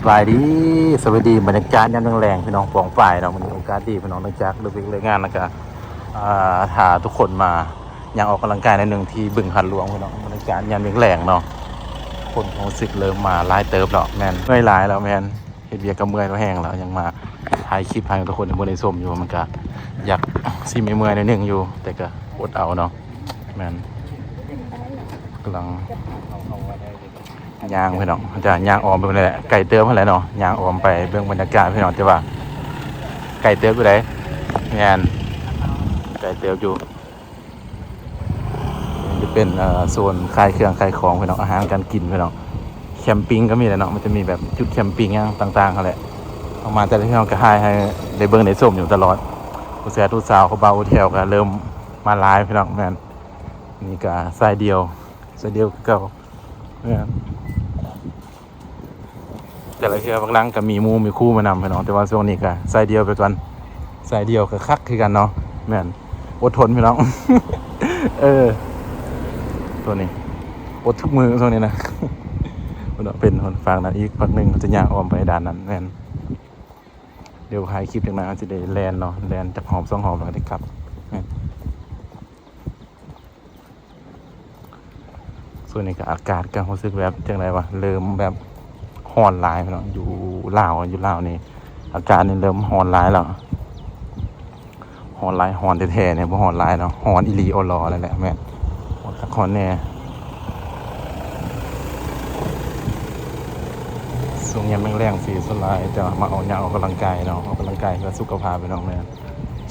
ສະບາຍດີ ສະຫວັດດີ ບັນຍາກາດຍາມແລງໆ ພີ່ນ້ອງປ້ອງປາຍເນາະ. ມື້ນີ້ໂອກາດດີ ພີ່ນ້ອງ ຫຼັງຈາກເລີກວຽກເລີກງານແລ້ວກະ ອ່າ ພາທຸກຄົນມາຍ່າງອອກກຳລັງກາຍໜ້ອຍໜຶ່ງທີ່ບຶງຫາດຫຼວງ ພີ່ນ້ອງ. ບັນຍາກາດຍາມແລງໆ ເນາະ ຄົນກໍຮູ້ສຶກເລີ່ມມາຫຼາຍເຕີບແລ້ວ ແມ່ນ ເມື່ອຍຫຼາຍແລ້ວ ແມ່ນ ເຮັດວຽກກໍເມື່ອຍແລ້ວແຮງແລ້ວ ຍັງມາຖ່າຍຄລິບໃຫ້ທຸກຄົນໄດ້ເບິ່ງໄດ້ຊົມຢູ່ ມັນກະຢາກຊິເມື່ອຍໆ ໜ້ອຍໜຶ່ງຢູ່ ແຕ່ກະອົດເອົາເນາະ. ແມ່ນ ກຳລັງຍ່າງ ພີ່ນ້ອງ ຈະຍ່າງອ້ອມໄປພຸ້ນແຫຼະ ໄກເຕີບຫັ້ນແຫຼະເນາະ ຍ່າງອ້ອມໄປເບິ່ງບັນຍາກາດ ພີ່ນ້ອງ ແຕ່ວ່າໄກເຕີບຢູ່ໃດ໋ ແມ່ນ ໄກເຕີບຢູ່. ຈະເປັນ ເອີ ໂຊນຂາຍເຄື່ອງຂາຍຂອງ ພີ່ນ້ອງ ອາຫານການກິນ ພີ່ນ້ອງ. ແຄມປິງກໍມີແຫຼະເນາະ ມັນຈະມີແບບຈຸດແຄມປິງຫຍັງຕ່າງໆ ຫັ້ນແຫຼະ. ເຮົາມາແຕ່ລະເທື່ອກໍຖ່າຍໃຫ້ໄດ້ເບິ່ງໄດ້ຊົມຢູ່ຕະຫຼອດ ຜູ້ແຊທຸດສາວ ຜູ້ບ່າວຜູ້ແຖວກໍເລີ່ມມາຫຼາຍ ພີ່ນ້ອງ. ແມ່ນ ນີ້ກໍຊາຍດ່ຽວ ຊາຍດ່ຽວຄືເກົ່າ ແມ່ນ. ແຕ່ລະເທື່ອບັກຫຼັງກໍມີໝູ່ມີຄູ່ມານຳ ພີ່ນ້ອງ ແຕ່ວ່າຊ່ວງນີ້ກໍຊາຍດ່ຽວໄປກ່ອນ ຊາຍດ່ຽວກໍຄັກຄືກັນເນາະ. ແມ່ນ ອົດທົນ ພີ່ນ້ອງ ເອີ ຊ່ວງນີ້ອົດທຸກມື້ຊ່ວງນີ້ນະ ເປັນຝັ່ງນັ້ນອີກ ຝັ່ງໜຶ່ງຈະຍ່າງອ້ອມໄປດ້ານນັ້ນ. ແມ່ນ ດຽວຖ່າຍຄລິບຈັກໜ່ອຍ ເຮົາຊິໄດ້ແລ່ນເນາະ ແລ່ນຈັກຮອບສອງຮອບແລ້ວກໍໄດ້ກັບ. ແມ່ນ ຊ່ວງນີ້ກໍອາກາດກໍຮູ້ສຶກແບບຈັ່ງໃດວະ ເລີ່ມແບບຮ້ອນຫຼາຍເນາະ. ຢູ່ລາວ ຢູ່ລາວນີ້ອາກາດນີ້ເລີ່ມຮ້ອນຫຼາຍແລ້ວ ຮ້ອນຫຼາຍ ຮ້ອນແທ້ໆ ນີ້ ບໍ່ຮ້ອນຫຼາຍເນາະ ຮ້ອນອີ່ຫຼີອໍລໍແລ້ວແຫຼະ. ແມ່ນ ຮ້ອນຄັກຮ້ອນແນ່ ຊ່ວງຍາມແລງໆ ຊິສ່ວນຫຼາຍຈະມາອອກ ຍ່າງອອກກຳລັງກາຍເນາະ ອອກກຳລັງກາຍເພື່ອສຸຂະພາບ ພີ່ນ້ອງ. ແມ່ນ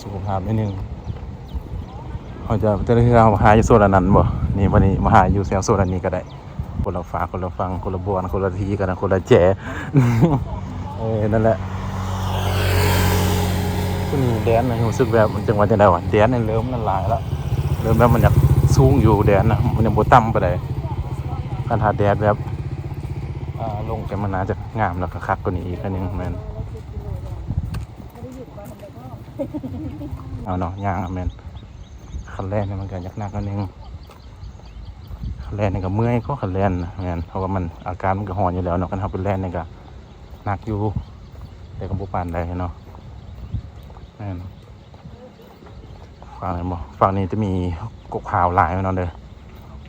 ສຸຂະພາບໜ້ອຍໜຶ່ງ ເຮົາຈະ ແຕ່ລະເທື່ອເຮົາຫາຢູ່ໂຊນອັນນັ້ນບໍ່ ນີ້ ບັດນີ້ມາຫາຢູ່ແຖວໂຊນອັນນີ້ກໍໄດ້ ຄົນລະຟາກ ຄົນລະຝັ່ງ ຄົນລະບ່ອນ ຄົນລະທີ່ກັນນະ ຄົນລະແຈ. ເອີ ນັ້ນແຫຼະ ຊ່ວງນີ້ແດດນະ ຮູ້ສຶກແບບ ມັນຈັ່ງວ່າຈັ່ງໃດວະ ແດດນີ້ເລີ່ມນັ້ນຫຼາຍລະ ເລີ່ມແບບມັນຢາກສູງຢູ່ ແດດນະ ມັນຍັງບໍ່ຕ່ຳປານໃດ. ຄັນຖ້າແດດແບບ ອ່າ ລົງໄປ ມັນໜ້າຈະງາມ ແລ້ວກໍຄັກກວ່ານີ້ອີກໜ້ອຍໜຶ່ງ. ແມ່ນ ເອົາເນາະ ຍ່າງ ແມ່ນ ຄັນແລ່ນນີ້ມັນກໍໜັກໆ ໜ້ອຍໜຶ່ງ ຄັນແລ່ນນີ້ກໍເມື່ອຍ ກໍຄັນແລ່ນນະ. ແມ່ນ ເພາະວ່າມັນ ອາກາດມັນກໍຮ້ອນຢູ່ແລ້ວເນາະ ຄັນເຮົາໄປແລ່ນນີ້ກໍໜັກຢູ່ ແຕ່ກໍບໍ່ປານໃດເນາະ. ແມ່ນ ຝັ່ງນີ້ບໍ່ ຝັ່ງນີ້ຈະມີກົກພ້າວຫຼາຍ ພີ່ນ້ອງເດີ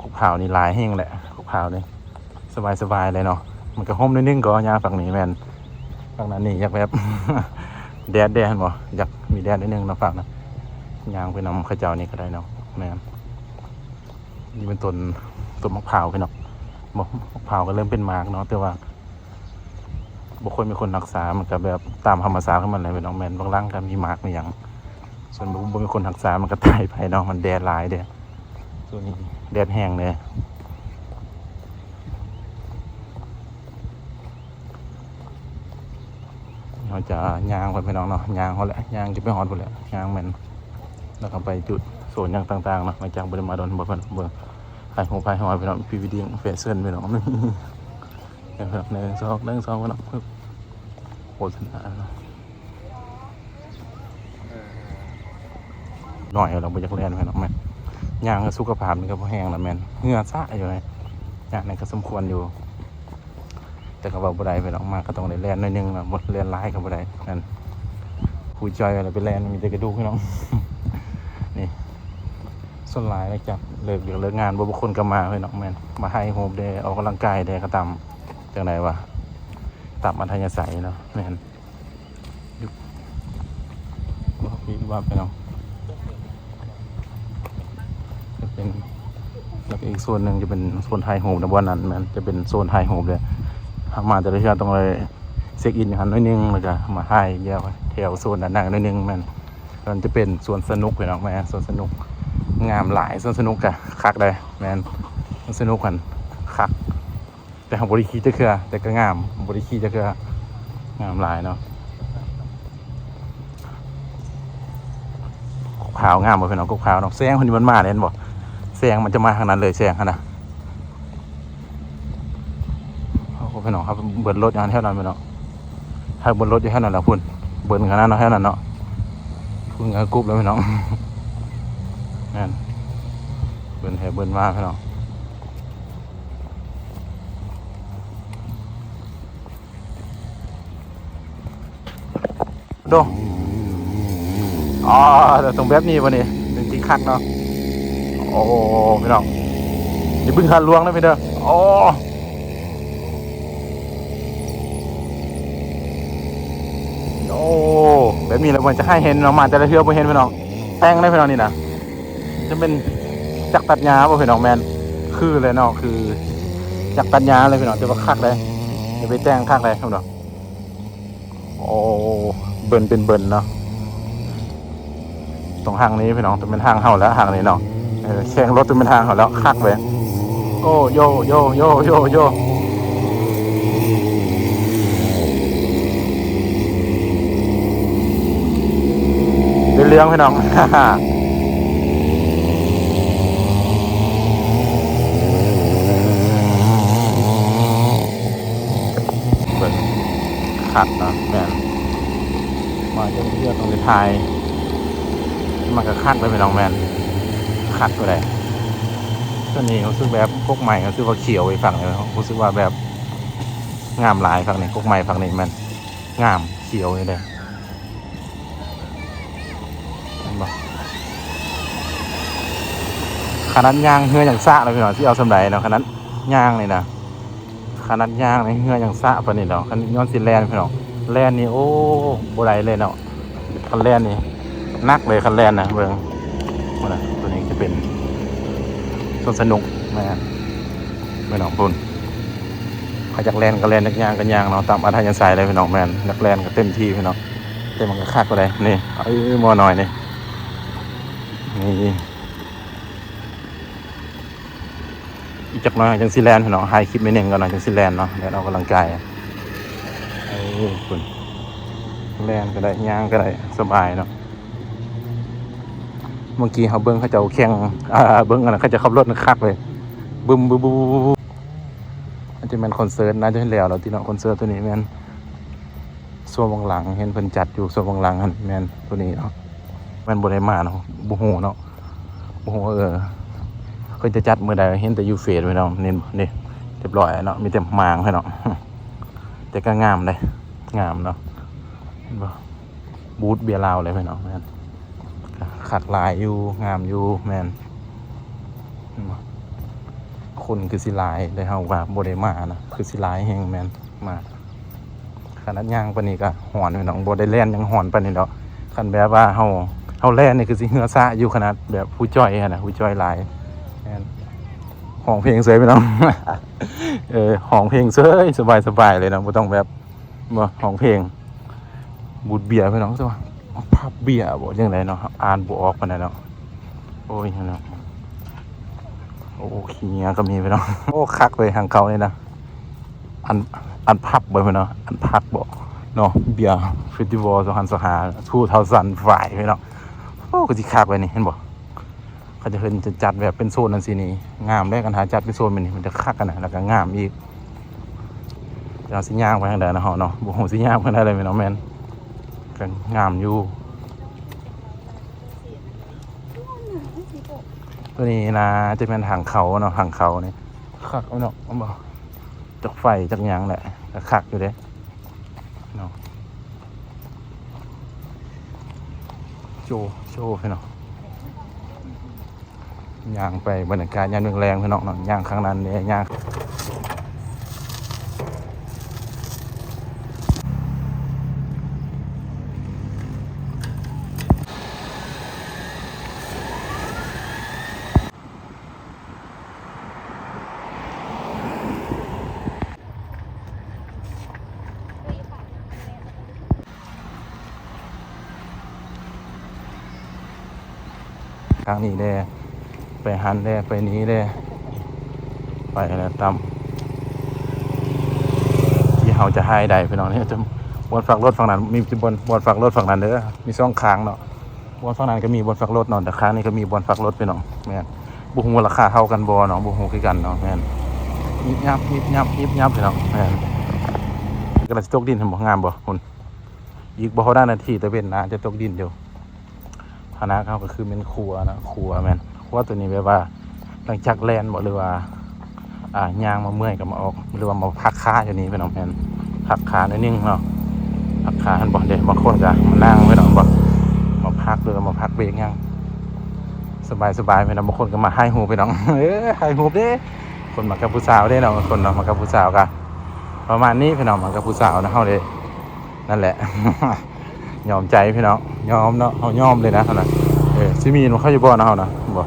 ກົກພ້າວນີ້ຫຼາຍແຮງແຫຼະ ກົກພ້າວນີ້ສະບາຍໆ ເລີຍເນາະ. ມັນກໍຮົ່ມໜ້ອຍໜຶ່ງ ກໍຍ່າງຝັ່ງນີ້. ແມ່ນ ຝັ່ງນັ້ນນີ້ຢາກແບບ ແດດແດ່ ເຫັນບໍ່ ຢາກມີແດດໜ້ອຍໜຶ່ງເນາະ ຝັ່ງນັ້ນ ຍ່າງໄປນຳເຂົາເຈົ້ານີ້ກໍໄດ້ເນາະ. ແມ່ນ ນີ້ເປັນຕົ້ນ ຕົ້ນໝາກພ້າວ ພີ່ນ້ອງ ໝາກ ໝາກພ້າວກໍເລີ່ມເປັນໝາກເນາະ ແຕ່ວ່າ ບໍ່ຄ່ອຍມີຄົນຮັກສາ ມັນກໍແບບຕາມທຳມະຊາດຂອງມັນແຫຼະ ພີ່ນ້ອງ. ແມ່ນ ບາງຫຼັງກໍມີໝາກມີຫຍັງ ສ່ວນບໍ່ ບໍ່ມີຄົນຮັກສາ ມັນກໍຕາຍໄປເນາະ ມັນແດດຫຼາຍເດ້ ຊ່ວງນີ້ແດດແຮງເດ້. ເຮົາຈະຍ່າງໄປ ພີ່ນ້ອງເນາະ ຍ່າງພຸ້ນແຫຼະ ຍ່າງຈະໄປຮອດພຸ້ນແຫຼະ ຍ່າງແມ່ນ ແລ້ວກໍໄປຈຸດໂຊນຫຍັງຕ່າງໆ ເນາະ. ຫຼັງຈາກບໍ່ໄດ້ມາດົນ ເບິ່ງ ເບິ່ງ ຖ່າຍຮູບ ຖ່າຍຮອຍ ພີ່ນ້ອງ ພຣີເວດດິ້ງ ແຟຊັ່ນ ພີ່ນ້ອງ. ໜຶ່ງ ສອງ ໜຶ່ງ ສອງ ພີ່ນ້ອງ ໂຄສະນາເນາະ ໜ້ອຍ ເຮົາບໍ່ຢາກແລ່ນ ພີ່ນ້ອງ. ແມ່ນ ຍ່າງສຸຂະພາບນີ້ກໍບໍ່ແຮງລະ ແມ່ນ ເຫື່ອຊະຢູ່ໃດ໋ ຍ່າງນີ້ກໍສົມຄວນຢູ່ ແຕ່ກໍເວົ້າບໍ່ໄດ້ ພີ່ນ້ອງ ມາກໍຕ້ອງໄດ້ແລ່ນໜ້ອຍໜຶ່ງເນາະ ບໍ່ແລ່ນຫຼາຍກໍບໍ່ໄດ້. ນັ້ນ ຜູ້ຈ່ອຍແລ້ວໄປແລ່ນ ມີແຕ່ກະດູກ ພີ່ນ້ອງ. ນີ້ ສ່ວນຫຼາຍຫຼັງຈາກເລີກວຽກເລີກງານ ບໍ່ ບາງຄົນກໍມາ ພີ່ນ້ອງ. ແມ່ນ ມາຖ່າຍຮູບແດ່ ອອກກຳລັງກາຍແດ່ ກໍຕາມ ຈັ່ງໃດວະ ຕາມອັດທະຍາໄສເນາະ. ແມ່ນ ຢູ່ ບໍ່ ພີ່ວ່າໄປເນາະ ຈະເປັນ ແລ້ວກໍອີກໂຊນໜຶ່ງຈະເປັນໂຊນຖ່າຍຮູບໃນບ່ອນນັ້ນ. ແມ່ນ ຈະເປັນໂຊນຖ່າຍຮູບເດ້ ເຮົາມາແຕ່ລະເທື່ອຕ້ອງໄດ້ເຊັກອິນຢູ່ຫັ້ນໜ້ອຍໜຶ່ງ ແລ້ວກໍມາຖ່າຍແຖວໂຊນດ້ານໜ້າໜ້ອຍໜຶ່ງ. ແມ່ນ ມັນຈະເປັນສວນສະໜຸກ ພີ່ນ້ອງ. ແມ່ນ ສວນສະໜຸກງາມຫຼາຍ ສວນສະໜຸກກະຄັກເດ້. ແມ່ນ ສວນສະໜຸກຫັ້ນຄັກ ແຕ່ເຮົາບໍ່ໄດ້ຂີ່ຈັກເທື່ອ ແຕ່ກໍງາມ ບໍ່ໄດ້ຂີ່ຈັກເທື່ອ ງາມຫຼາຍເນາະ. ກົກພ້າວງາມບໍ່ ພີ່ນ້ອງ ກົກພ້າວເນາະ. ແສງເພິ່ນນີ້ມັນມາເດ້ ເຫັນບໍ່ ແສງມັນຈະມາທາງນັ້ນເລີຍ ແສງຫັ້ນນະ. ໂອ້ ພີ່ນ້ອງ ເຮົາເບິ່ງລົດຢູ່ຫັ້ນແຖວນັ້ນ ພີ່ນ້ອງ ເຮົາເບິ່ງລົດຢູ່ແຖວນັ້ນແຫຼະ ພຸ້ນ ເບິ່ງຂະໜາດເນາະ ແຖວນັ້ນເນາະ ພຸ້ນກໍກຸບແລ້ວ ພີ່ນ້ອງ. ແມ່ນ ເບິ່ງແຖວເບິ່ງມາ ພີ່ນ້ອງ. ໂດ ອໍ ແລ້ວຕ້ອງແບບນີ້ບໍ່ນີ້ ຈັ່ງຊິຄັກເນາະ. ໂອ້ ພີ່ນ້ອງ ຢ່າບຶ້ງຄາດຫຼວງເດີພີ່ເດີ. ໂອ້ ໂອ້ ແບບນີ້ແຫຼະ ມັນຈະໃຫ້ເຫັນເນາະ ມາແຕ່ລະເທື່ອບໍ່ເຫັນພີ່ນ້ອງ. ແຕ່ງເດ້ພີ່ນ້ອງນີ້ນະ ຈະເປັນຈັກຕັດຫຍ້າບໍ່ພີ່ນ້ອງ? ແມ່ນ ຄືເລີຍເນາະ ຄືຈັກຕັດຫຍ້າເລີຍພີ່ນ້ອງ. ແຕ່ວ່າຄັກເດ້ ໄປແຕ່ງຄັກເດ້ພີ່ນ້ອງ. ໂອ້ ເບິ່ນເປັນເບິ່ນເນາະ. ຕ້ອງຮ່າງນີ້ພີ່ນ້ອງ ຕ້ອງແມ່ນຮ່າງເຮົາແລ້ວ ຮ່າງນີ້ເນາະ. ເອີ ແຂ່ງລົດຕ້ອງແມ່ນຮ່າງເຮົາແລ້ວ ຄັກເວີຍ. ໂອ້ ໂຢ ໂຢ ໂຢ ໂຢ ໂຢ ເປັນເລື່ອງພີ່ນ້ອງ. ເບິ່ງ ຄັກເນາະ. ແມ່ນ ມາຈັກເທື່ອຕ້ອງໄດ້ຖ່າຍ ມັນກໍຄັກເລີຍພີ່ນ້ອງ. ແມ່ນ ຄັກຕົວໃດ. ຕົວນີ້ຮູ້ສຶກແບບກົກໄມ້ ຮູ້ສຶກວ່າຂຽວໄປຝັ່ງນີ້ ຮູ້ສຶກວ່າແບບງາມຫຼາຍຝັ່ງນີ້. ກົກໄມ້ຝັ່ງນີ້ແມ່ນງາມ ຂຽວນີ້ເດ້ ເຫັນບໍ່? ຂະໜາດຍ່າງເຮືອຍັງຊະແລ້ວພີ່ນ້ອງ ຊິເອົາສ່ຳໃດເນາະ ຂະໜາດຍ່າງນີ້ນະ. ຂະໜາດຍ່າງໃນເຮືອຍັງຊະປານນີ້ດອກ ຄັນຍ້ອນຊິແລ່ນພີ່ນ້ອງ ແລ່ນນີ້ ໂອ້ ບໍ່ໄດ້ເລີຍເນາະ. ຄັນແລ່ນນີ້ໜັກເລີຍ ຄັນແລ່ນນະ. ເບິ່ງພຸ້ນນະ ຕົວນີ້ຈະເປັນສວນສະໜຸກ ແມ່ນ ແມ່ນນ້ອງພຸ້ນ. ໃຜຢາກແລ່ນກໍແລ່ນ ຢາກຍ່າງກໍຍ່າງເນາະ ຕາມອັດທະຍາໄສເລີຍພີ່ນ້ອງ. ແມ່ນ ຢາກແລ່ນກໍເຕັມທີ່ພີ່ນ້ອງ ແຕ່ມັນກໍຄັກບໍ່ໄດ້. ນີ້ ເອີ ໝໍນ້ອຍນີ້ ນີ້ ອີກຈັກໜ້ອຍຈັ່ງຊິແລ່ນພີ່ນ້ອງ ຖ່າຍຄລິບໜ້ອຍໜຶ່ງກ່ອນເນາະ ຈັ່ງຊິແລ່ນເນາະ ແລ່ນອອກກຳລັງກາຍ. ເອີ ພຸ້ນ ແລ່ນກໍໄດ້ ຍ່າງກໍໄດ້ ສະບາຍເນາະ. ເມື່ອກີ້ເຮົາເບິ່ງເຂົາເຈົ້າແຂ່ງ ອ່າ ເບິ່ງອັນນັ້ນ ເຂົາເຈົ້າຂັບລົດຄັກເລີຍ ບຶມ ບຶມ ບຶມ ບຶມ. ອາດຈະແມ່ນຄອນເສີດ ໜ້າຈະແລ້ວແລ້ວຕິເນາະ ຄອນເສີດຕົວນີ້. ແມ່ນ ຊ່ວງຫລັງໆ ເຫັນເພິ່ນຈັດຢູ່ຊ່ວງຫລັງໆຫັ້ນ ແມ່ນຕົວນີ້ເນາະ. ແມ່ນບໍ່ໄດ້ມາເນາະ ບໍ່ຮູ້ເນາະ ບໍ່ຮູ້ວ່າ ເອີ ເພິ່ນຈະຈັດມື້ໃດ ເຫັນແຕ່ຢູ່ເຟສພີ່ນ້ອງ. ນີ້ ນີ້ ຮຽບຮ້ອຍເນາະ ມີແຕ່ໝາງເນາະ ແຕ່ກໍງາມເດ້ ງາມເນາະ ເຫັນບໍ່? ບູດເບຍລາວເລີຍພີ່ນ້ອງ. ແມ່ນ ຄັກຫຼາຍຢູ່ ງາມຢູ່. ແມ່ນ ເຫັນບໍ່? ຄົນຄືຊິຫຼາຍ ແຕ່ເຮົາກໍບໍ່ໄດ້ມານະ ຄືຊິຫຼາຍແຮງ. ແມ່ນ ມາ ຂະໜາດຍ່າງປານນີ້ກໍຮ້ອນພີ່ນ້ອງ ບໍ່ໄດ້ແລ່ນຍັງຮ້ອນປານນີ້ດອກ. ຄັນແບບວ່າເຮົາ ເຮົາແລ່ນນີ້ຄືຊິເຫື່ອຊະຢູ່ ຂະໜາດແບບຜູ້ຈ່ອຍຫັ້ນນະ ຜູ້ຈ່ອຍຫຼາຍ. ແມ່ນ ຮ້ອງເພງເສີຍພີ່ນ້ອງ ເອີ ຮ້ອງເພງເສີຍ ສະບາຍໆເລີຍເນາະ ບໍ່ຕ້ອງແບບ ບໍ່ ຮ້ອງເພງ. ບູດເບຍພີ່ນ້ອງ ແຕ່ວ່າ pub beer ບໍ່ ຈັ່ງໃດເນາະ ອ່ານບໍ່ອອກປານໃດເນາະ. ໂອ້ຍເນາະ ໂອ້ ຂີ້ເຫຍື້ອກໍມີພີ່ນ້ອງ. ໂອ້ ຄັກເລີຍ ທາງເຂົ້ານີ້ນະ ອັນ ອັນ pub ບໍ່ພີ່ນ້ອງ ອັນ pub ບໍ່ເນາະ ເບຍເຟສຕິວໍ ສອງພັນຊາວຫ້າ two thousand five ພີ່ນ້ອງ. ໂອ້ ກໍຊິຄັກເລີຍນີ້ ເຫັນບໍ່? ເຂົາຈະເຮັດ ຈະຈັດແບບເປັນໂຊນຈັ່ງຊີ້ນີ້ ງາມເດ້. ຄັນຖ້າຈັດເປັນໂຊນແບບນີ້ ມັນຈະຄັກຫັ້ນນະ ແລ້ວກໍງາມອີກ. ແຕ່ເຮົາຊິຍ່າງໄປທາງໃດນະເຮົາເນາະ ບໍ່ຮູ້ຊິຍ່າງໄປທາງໃດເລີຍພີ່ນ້ອງ. ແມ່ນ ກໍງາມຢູ່. ຕົວນີ້ນະຈະແມ່ນທາງເຂົ້າເນາະ ທາງເຂົ້ານີ້ຄັກເນາະ ແມ່ນບໍ່? ຈັກໄຟຈັກຫຍັງແຫຼະ ກໍຄັກຢູ່ເດ້ເນາະ. ໂຈ ໂຈ ພີ່ນ້ອງ ຍ່າງໄປ ບັນຍາກາດຍາມແລງໆ ພີ່ນ້ອງເນາະ ຍ່າງຂ້າງນັ້ນເດ້ ຍ່າງ ທາງນີ້ແດ່ ໄປຫັ້ນແດ່ ໄປນີ້ແດ່ ໄປແລ້ວຕາມທີ່ເຮົາຈະຖ່າຍໄດ້ພີ່ນ້ອງ. ນີ້ຈະ ບ່ອນຝາກລົດຝັ່ງນັ້ນ ມີ ບ່ອນ ບ່ອນຝາກລົດຝັ່ງນັ້ນເດີ ມີສອງຂ້າງເນາະ. ບ່ອນຝັ່ງນັ້ນກໍມີບ່ອນຝາກລົດເນາະ ແຕ່ຂ້າງນີ້ກໍມີບ່ອນຝາກລົດພີ່ນ້ອງ. ແມ່ນ ບໍ່ຮູ້ວ່າລາຄາເທົ່າກັນບໍ່ເນາະ ບໍ່ຮູ້ຄືກັນເນາະ. ແມ່ນ ງຽບໆ ງຽບໆ ງຽບໆ ພີ່ນ້ອງ. ແມ່ນ ກຳລັງຊິຕົກດິນ ເຫັນບໍ່? ງາມບໍ່? ພຸ້ນ ອີກບໍ່ຮອດຫ້ານາທີ ຕາເວັນໜ້າຈະຕົກດິນຢູ່. ພາຫະນະເຮົາກໍຄືແມ່ນຄົວເນາະ ຄົວ ແມ່ນ ຄົວຕົວນີ້ແບບວ່າ ຫຼັງຈາກແລ່ນບໍ ຫຼືວ່າ ອ່າ ຍ່າງມາເມື່ອຍກໍມາອອກ ຫຼືວ່າມາພັກຂາຢູ່ນີ້ພີ່ນ້ອງ. ແມ່ນ ພັກຂາໜ້ອຍໜຶ່ງເນາະ. ຂາຫັ້ນບໍ່ເດ້ ບາງຄົນກໍມານັ່ງໄວ້ດອກ ບໍ່ ມາພັກ ຫຼືວ່າມາພັກເບຣກຫຍັງ ສະບາຍໆ ພີ່ນ້ອງ. ບາງຄົນກໍມາຖ່າຍຮູບ ພີ່ນ້ອງ ເອີ ຖ່າຍຮູບເດ້ ຄົນມັກກັບຜູ້ສາວເດ້ເນາະ ບາງຄົນເນາະ ມັກກັບຜູ້ສາວກໍປະມານນີ້ ພີ່ນ້ອງ ມັກກັບຜູ້ສາວນະ ເຮົາເດ້ ນັ້ນແຫຼະ ຍອມໃຈ ພີ່ນ້ອງ ຍອມເນາະ ເຮົາຍອມເລີຍນະ ເຮົານະ ເອີ ຊິມີນຳເຂົາຢູ່ບໍ່ນະ ເຮົານະ ບໍ່.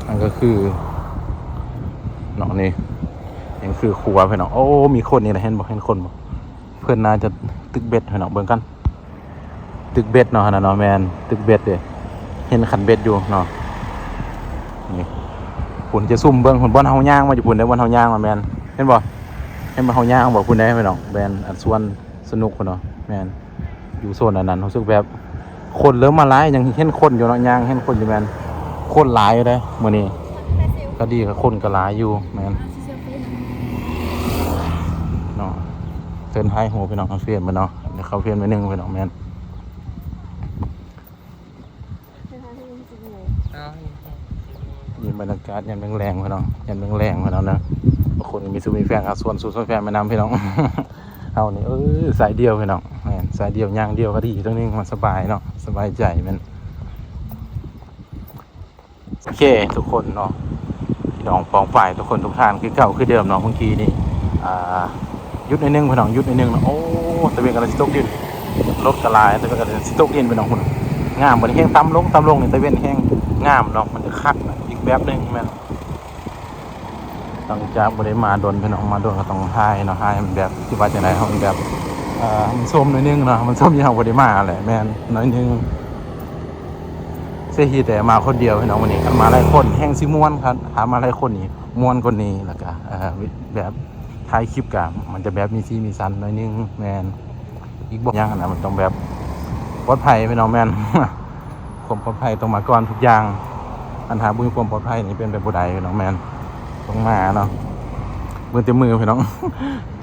ອັນກໍຄືເນາະ ນີ້ຍັງຄືຄົວ ພີ່ນ້ອງ. ໂອ້ ມີຄົນນີ້ນະ ເຫັນບໍ່ ເຫັນຄົນບໍ່? ເພິ່ນໜ້າຈະຕຶກເບັດ ພີ່ນ້ອງ ເບິ່ງກັນ ຕຶກເບັດເນາະ ຫັ້ນນະເນາະ ແມ່ນຕຶກເບັດເດ້ ເຫັນຄັນເບັດຢູ່ເນາະ. ນີ້ພຸ້ນຈະຊຸ່ມເບິ່ງ ພຸ້ນ ບ່ອນເຮົາຍ່າງມາຢູ່ພຸ້ນເດ້ ບ່ອນເຮົາຍ່າງມາ ແມ່ນ ເຫັນບໍ່ ເຫັນບ່ອນເຮົາຍ່າງບໍ່ ພຸ້ນເດ້ ພີ່ນ້ອງ ແມ່ນ ອັນສວນສະໜຸກພຸ້ນເນາະ ແມ່ນ ຢູ່ໂຊນອັນນັ້ນ ຮູ້ສຶກແບບຄົນເລີ່ມມາຫຼາຍ ຍັງເຫັນຄົນຢູ່ເນາະ ຍ່າງເຫັນຄົນຢູ່ ແມ່ນ ຄົນຫຼາຍຢູ່ເດ້ມື້ນີ້ ກໍດີ ກໍຄົນກໍຫຼາຍຢູ່ ແມ່ນ ເນາະ. ເຊີນຖ່າຍຮູບ ພີ່ນ້ອງ ເອົາເຟຣມໄປເນາະ ດຽວເຂົ້າເຟຣມໄປໜຶ່ງ ພີ່ນ້ອງ ແມ່ນ ນີ້ບັນຍາກາດຍາມແລງໆ ພີ່ນ້ອງ ຍາມແລງໆ ພີ່ນ້ອງເດີ ບາງຄົນກໍມີຊູມີແຟນ ເອົາຊວນຊູຊວນແຟນໄປນຳ ພີ່ນ້ອງ. ເຮົານີ້ ເອີ ສາຍດຽວ ພີ່ນ້ອງ ແມ່ນ ສາຍດຽວ ຍ່າງດຽວກໍດີ ຕົງໜຶ່ງ ມັນສະບາຍເນາະ ສະບາຍໃຈ ແມ່ນ ໂອເຄ ທຸກຄົນເນາະ ພີ່ນ້ອງປ້ອງປາຍ ທຸກຄົນທຸກທ່ານ ຄືເກົ່າຄືເດີມເນາະ. ເມື່ອກີ້ນີ້ ອ່າ ຢຸດໜ້ອຍໜຶ່ງ ພີ່ນ້ອງ ຢຸດໜ້ອຍໜຶ່ງເນາະ. ໂອ້ ຕາເວັນກຳລັງຊິຕົກດິນ ລົດກໍຫຼາຍ ຕາເວັນກຳລັງຊິຕົກດິນ ພີ່ນ້ອງ ພຸ້ນ ງາມ ບັດນີ້ແຮງຕ່ຳລົງ ຕ່ຳລົງນີ້ ຕາເວັນແຮງງາມເນາະ ມັນຈະຄັກນະ ອີກແບບໜຶ່ງ ແມ່ນ. ຫຼັງຈາກບໍ່ໄດ້ມາດົນ ພີ່ນ້ອງ ມາດົນກໍຕ້ອງຖ່າຍເນາະ ຖ່າຍໃຫ້ມັນແບບ ຊິວ່າຈັ່ງໃດ ເຮົາແບບ ເອີ ມັນຊົມໜ້ອຍໜຶ່ງເນາະ ມັນຊົມທີ່ເຮົາບໍ່ໄດ້ມາແຫຼະ ແມ່ນ ໜ້ອຍໜຶ່ງ ເສຍທີ່ແຕ່ມາຄົນດຽວ ພີ່ນ້ອງ ມື້ນີ້ ຄັນມາຫຼາຍຄົນແຮ່ງຊິມ່ວນ ຄັນ ຖ້າມາຫຼາຍຄົນນີ້ມ່ວນກວ່ານີ້ ແລ້ວກະ ເອີ ແບບຖ່າຍຄລິບກະມັນຈະແບບມີສີມີສັນໜ້ອຍໜຶ່ງ ແມ່ນ ອີກບໍ່ ຢ່າງຫັ້ນນະ ມັນຕ້ອງແບບປອດໄພ ພີ່ນ້ອງ ແມ່ນ ຄວາມປອດໄພຕ້ອງມາກ່ອນທຸກຢ່າງ ຄັນຖ້າບໍ່ມີຄວາມປອດໄພນີ້ເປັນໄປບໍ່ໄດ້ ພີ່ນ້ອງ ແມ່ນ ຕ້ອງມາເນາະ ເບິ່ງແຕ່ມື ພີ່ນ້ອງ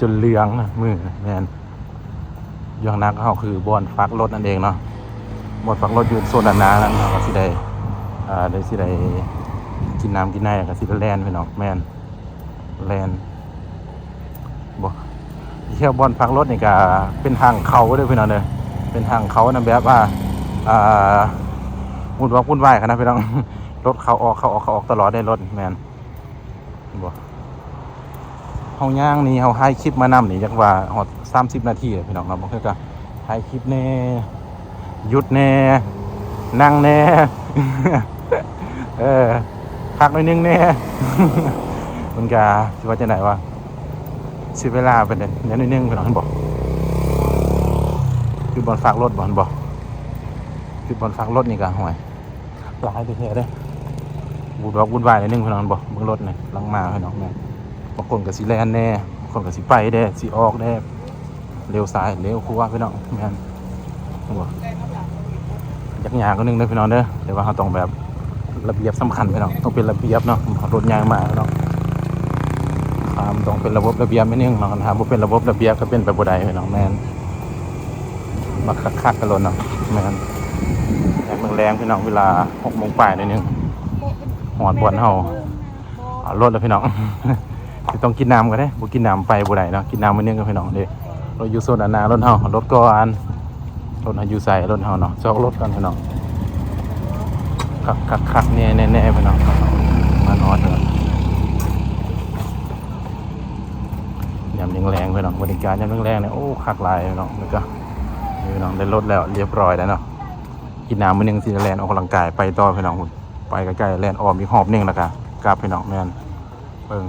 ຈົນເຫຼືອງມື ແມ່ນ ຢ່າງໜັກເຮົາຄືບ່ອນຝາກລົດນັ້ນເອງເນາະ ບ່ອນຝາກລົດຢູ່ໂຊນດ້ານໜ້ານັ້ນ ເຮົາກໍຊິໄດ້ ອ່າ ໄດ້ ຊິໄດ້ກິນນ້ຳກິນໃນ ແລ້ວກໍຊິໄດ້ແລ່ນ ພີ່ນ້ອງ ແມ່ນ ແລ່ນ ບໍ່ ແຖວບ່ອນຝາກລົດນີ້ກໍເປັນທາງເຂົ້າເດີ ພີ່ນ້ອງເດີ ເປັນທາງເຂົ້ານະ ແບບວ່າ ອ່າ ວຸ່ນວອກວຸ່ນວາຍຂະໜາດ ພີ່ນ້ອງ ລົດເຂົ້າອອກ ເຂົ້າອອກ ເຂົ້າອອກຕະຫຼອດເດ້ ລົດ ແມ່ນ ບໍ່ ເຮົາຍ່າງນີ້ ເຮົາຖ່າຍຄລິບມານຳນີ້ ຈັກວ່າຮອດສາມສິບນາທີແລ້ວ ພີ່ນ້ອງເນາະ ບາງເທື່ອກໍຖ່າຍຄລິບແດ່ ຢຸດແດ່ ນັ່ງແດ່ ເອີ ພັກໜ້ອຍໜຶ່ງແດ່ ມັນກໍ ຊິວ່າຈັ່ງໃດວະ ເສຍເວລາໄປແດ່ໜ້ອຍໜຶ່ງ ພີ່ນ້ອງ ເຫັນບໍ່ ຈຸດບ່ອນຝາກລົດບໍ່ ເຫັນບໍ່ ຈຸດບ່ອນຝາກລົດນີ້ກໍ ຫ້ວຍ ຫຼາຍແທ້ໆເດ້ ວຸ່ນວອກວຸ່ນວາຍໜ້ອຍໜຶ່ງ ພີ່ນ້ອງ ເຫັນບໍ່ ເບິ່ງລົດນີ້ ກຳລັງມາ ພີ່ນ້ອງ ແມ່ນ ບາງຄົນກໍຊິແລ່ນແດ່ ບາງຄົນກໍຊິໄປແດ່ ຊິອອກແດ່ ລ້ຽວຊ້າຍ ລ້ຽວຂວາ ພີ່ນ້ອງ ແມ່ນ ໂອ້ ຢາກຍາກໜ້ອຍໜຶ່ງເດີ ພີ່ນ້ອງເດີ ແຕ່ວ່າເຮົາຕ້ອງແບບ ລະບຽບສຳຄັນ ພີ່ນ້ອງ ຕ້ອງເປັນລະບຽບເນາະ ເພາະລົດໃຫຍ່ມາເນາະ ຄວາມຕ້ອງເປັນລະບົບລະບຽບໜ້ອຍໜຶ່ງເນາະ ຄັນຖ້າບໍ່ເປັນລະບົບລະບຽບກໍເປັນໄປບໍ່ໄດ້ ພີ່ນ້ອງ ແມ່ນ ມັກຄັກໆກັນໂລດເນາະ ແມ່ນ ຍາມແລງໆ ພີ່ນ້ອງ ເວລາຫົກໂມງປາຍໜ້ອຍໜຶ່ງ ຮອດບ່ອນເຮົາເອົາລົດແລ້ວ ພີ່ນ້ອງ ຊິຕ້ອງກິນນ້ຳກ່ອນເດ້ ບໍ່ກິນນ້ຳໄປບໍ່ໄດ້ເນາະ ກິນນ້ຳມື້ໜຶ່ງກ່ອນ ພີ່ນ້ອງເດ້ ລົດຢູ່ໂຊນດ້ານໜ້າ ລົດເຮົາ ລົດກ່ອນ ລົດເຮົາຢູ່ໃສ ລົດເຮົາເນາະ ຊອກລົດກ່ອນ ພີ່ນ້ອງ ຄັກໆໆ ແນ່ໆໆ ພີ່ນ້ອງ ມາຮອດແລ້ວ ຍາມແລງໆ ພີ່ນ້ອງ ບັນຍາກາດຍາມແລງໆ ນີ້ ໂອ້ ຄັກຫຼາຍ ພີ່ນ້ອງ ແລ້ວກໍ ນີ້ ພີ່ນ້ອງ ໄດ້ລົດແລ້ວ ລຽບຮ້ອຍແລ້ວເນາະ ກິນນ້ຳມື້ໜຶ່ງ ຊິໄດ້ແລ່ນອອກກຳລັງກາຍ ໄປຕໍ່ ພີ່ນ້ອງ ພຸ້ນ ໄປໃກ້ໆ ແລ່ນອ້ອມອີກຮອບໜຶ່ງ ແລ້ວກໍກັບ ພີ່ນ້ອງ ແມ່ນ ເບິ່ງ